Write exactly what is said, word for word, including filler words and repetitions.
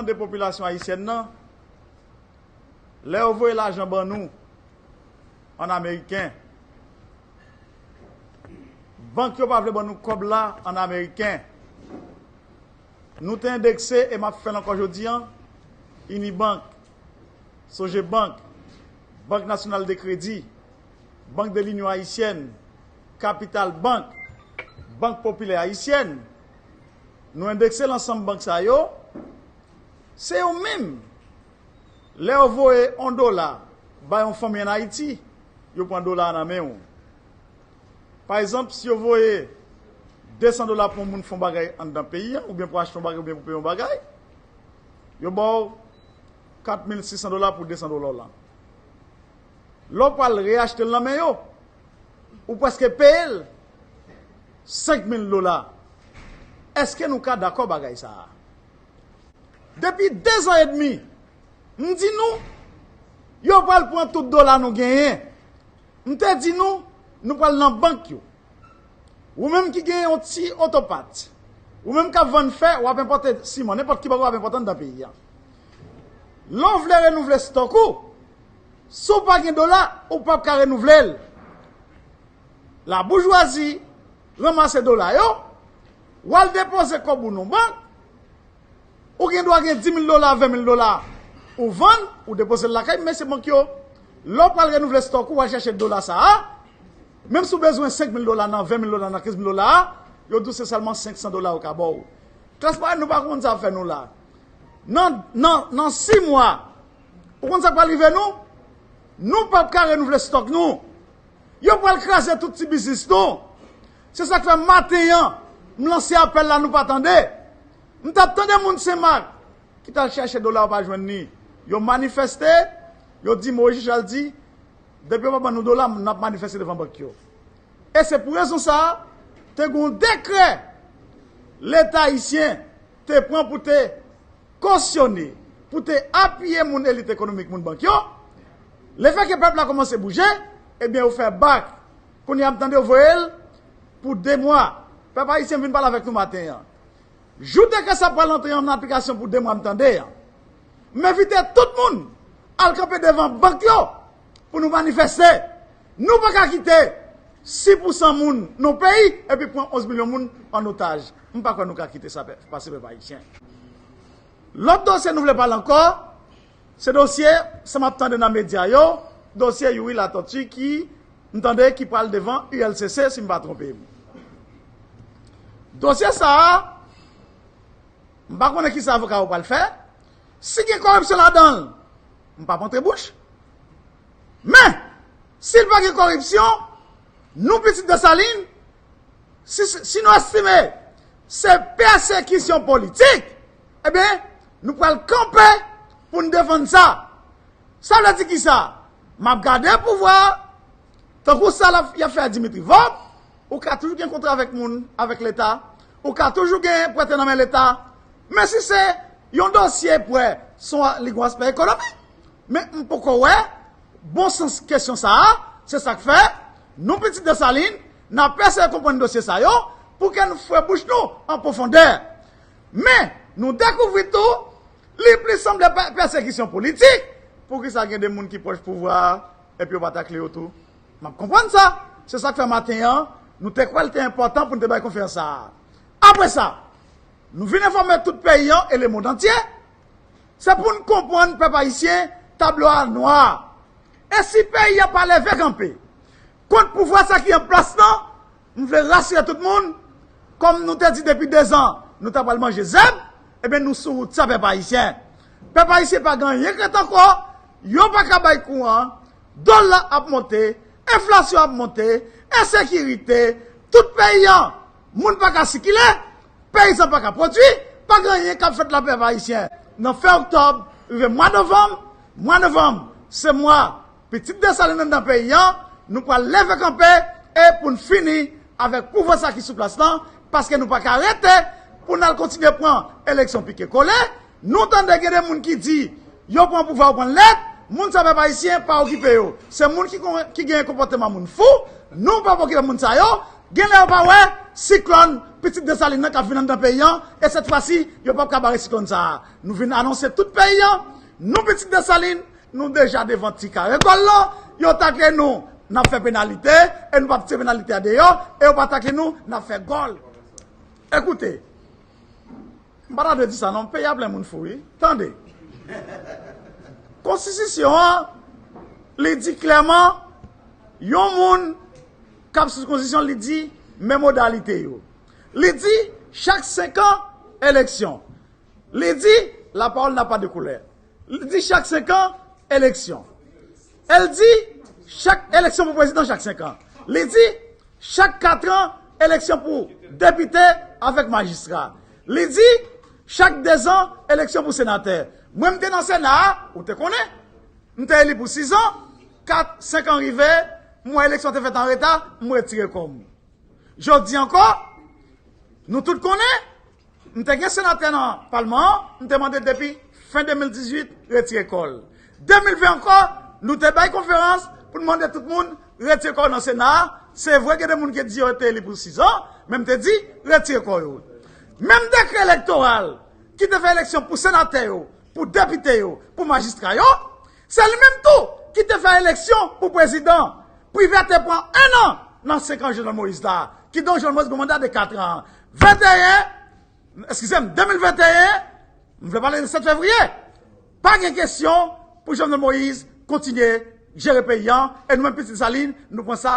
De popilasyon ayisyèn nan, lè yo voye lajan ban nou an ameriken, bank yo pa vle ban nou kòb la an ameriken. Nou te endekse, e m ap fè l ankò jodi an, Unibank, Sogebank, Bank Nasyonal de Kredi, Bank de Linyon Ayisyèn, Kapital Bank, Bank Popilè Ayisyèn. Nou endekse l ansanm bank sa yo. Se yo menm. Lè yo voye yon dola bay yon fanmi ann Ayiti, yo pran dola a nan men w. Pa egzanp, si yo voye de san dola pou yon moun fè yon bagay anndan peyi a, oubyen pou achte yon bagay, oubyen pou peye yon bagay, yo ba w kat mil sis san dola pou de san dola w lan. Lè w pral reyachte l nan men yo, ou prèske peye l senk mil dola. Èske nou ka dakò bagay sa a? Depi de zan edmi, m di nou, yo pral pran tout dola nou genyen. M te di nou, nou pral nan bank yo. Ou menm ki gen yon ti otopat, ou menm k ap vann fè, w ap enpòte siman, nenpòt ki bagay w ap enpòte anndan peyi a. Lè w vle renouvle stòk ou, si w pa gen dola, ou p ap ka renouvle l. Laboujwazi ranmase dola yo, w al depoze kòb ou nan bank, ou gen dwa gen di mil dola, ven mil dola, ou vann, ou depoze l lakay mesye bank yo. Lè w pral renouvle stòk ou, w al chèche dola sa a, menm si w bezwen senk mil dola nan, ven mil dola nan, kenz mil dola a, yo di w se sèlman senk san dola yo ka ba w. Klas pawòl, nou pa konn sa ap fè nou la. Nan, nan, nan sis mwa, ou konn sa k pral rive nou? Nou p ap ka renouvle stòk nou. Yo pral kraze tout ti biznis nou. Se sa k fè maten an, m lanse apèl la, nou pa tande. M t ap tande moun Senmak ki t al chèche dola, yo pa jwenn li. Yo manifeste, yo di Moyiz Jechal di, depi yo pa ban nou dola, n ap manifeste devan bank yo. E se pou rezon sa a, te gen yon dekrè Leta ayisyen te pran pou te kosyone, pou te apiye moun elit ekonomik, moun bank yo. Lefètke pèp la kòmanse bouje, ebyen, yo fè bak. Kounye a, m tande yo voye l pou de mwa. Pèp ayisyen vin pale avèk nou maten an. Jou dekrè sa pral antre an aplikasyon pou de mwa, m tande an. M envite tout moun al kanpe devan bank yo pou nou manifeste. Nou pa ka kite sis pousan moun nan peyi epi pran onz milyon moun an otaj. M pa kwè nou ka kite sa pase, pèp ayisyen. Lòt dosye nou vle pale ankò, se dosye, sa m ap tande nan medya yo, dosye Youri Latortue ki, m tande, ki pral devan U L C C, si m pa twonpe m. Dosye sa a, m pa konnen ki sa avoka yo pral fè. Si gen koripsyon ladan l, m p ap antre bouch. Men, si l pa gen koripsyon, nou pitit Desalin, si, si nou estime se pèsekisyon politik, ebyen, nou pral kanpe pou n defann sa. Sa vle di kisa? M ap gade pouvwa a, tankou sa l ap, y ap fè a Dimitri Vorbe, ou ka toujou gen kontra avèk moun, avèk Leta, ou ka toujou gen prete nan men Leta, men si se yon dosye prè, se yon, li gen yon aspè ekonomik. Men m poko wè bon sans kesyon sa a, se sa k fè nou pitit Desalin, n ap eseye konprann dosye sa yo, pou ke n fwe bouch nou an pwofondè. Men, nou dekouvri tou, li plis sanble pè-, pèsekisyon politik. Poukisa gen de moun ki pwòch pouvwa a, epi yo pa takle yo tou? M ap konprann sa. Se sa k fè maten an, nou te kwè l te enpòtan pou n te bay konferans sa a. Apre sa, nou vin enfòme tout peyi an e lemonn antye. Se pou n konprann, pèp ayisyen, tablo a nwa. E si peyi a pa leve kanpe kont pouvwa sa ki an plas lan, m vle rasire tout moun, kòm nou te di depi de zan, nou ta pral manje zèb, ebyen nou sou wout sa, pèp ayisyen. Pèp ayisyen pa gen anyen k ret ankò, yo pa ka bay kouran, dola ap monte, enflasyon ap monte, ensekirite, tout peyi an, moun pa ka sikile, peyizan pa ka pwodui, pa gen anyen k ap fèt la, pèp ayisyen. Nan fen oktòb, rive mwa novanm, mwa novanm, se mwa pitit Desalin anndan peyi an, nou pral leve kanpe e pou n fini avèk pouvwa sa ki sou plas lan, paske nou pa ka rete pou n al kontinye pran eleksyon pike kole. Nou tande gen de moun ki di yo pran pouvwa, yo pran lèt, moun sa, pèp ayisyen, pa okipe yo. Se moun ki kon-, ki gen konpòteman moun fou, nou p ap okipe moun sa yo, genlè yo pa wè, siklòn pitit Desalin nan k ap vin anndan peyi an, e sèt fwa si, yo p ap ka bare siklòn sa a. Nou vin anonse tout peyi an, nou pitit Desalin, nou deja devan ti kare gòl lan, yo takle nou, n ap fè penalite, e nou p ap tire penalite a deyò, e yo pa takle nou, n ap fè gòl. Ekoute, m pa ta dwe di sa non, peyi a plen moun fou wi. Tande. Konstitisyon an, li di klèman, yon moun k ap sou konstitisyon, li di men modalite yo. Li di chak senk an, eleksyon. Li di, la parole n'a pas de couleur. Li di chak senk an, eleksyon. El di chak eleksyon pou prezidan chak senk an. Li di chak kat an, eleksyon pou depite avèk majistra. Li di chak dezan, eleksyon pou senatè. Mwen, m te nan Sena a, ou te konnen. M te eli pou sizan, kat, senk an rive, m wè eleksyon te fèt an reta, m retire kò m. Jodi ankò, nou tout konnen, m te gen senatè nan palman an, m te mande depi fen de mil dizuit, retire kò l. De mil ven ankò, nou te bay konferans pou n mande tout moun retire kò yo nan Sena a. Se vre, gen de moun ki di yo te eli pou sizan, men m te di, retire kò yo. Menm dekrè elektoral ki te fè eleksyon pou senatè yo, pou depite yo, pou majistra yo, se li menm tou ki te fè eleksyon pou prezidan. Privè te pran en an nan senk an Jovenel Moïse la. Kidonk Jovenel Moïse gen manda de kat an. Venteyen, eskize m, de mil venteyen, m vle pale de sèt fevriye. Pa gen kesyon pou Jovenel Moïse kontinye jere peyi an, e nou menm pitit Desalin, nou pran sa.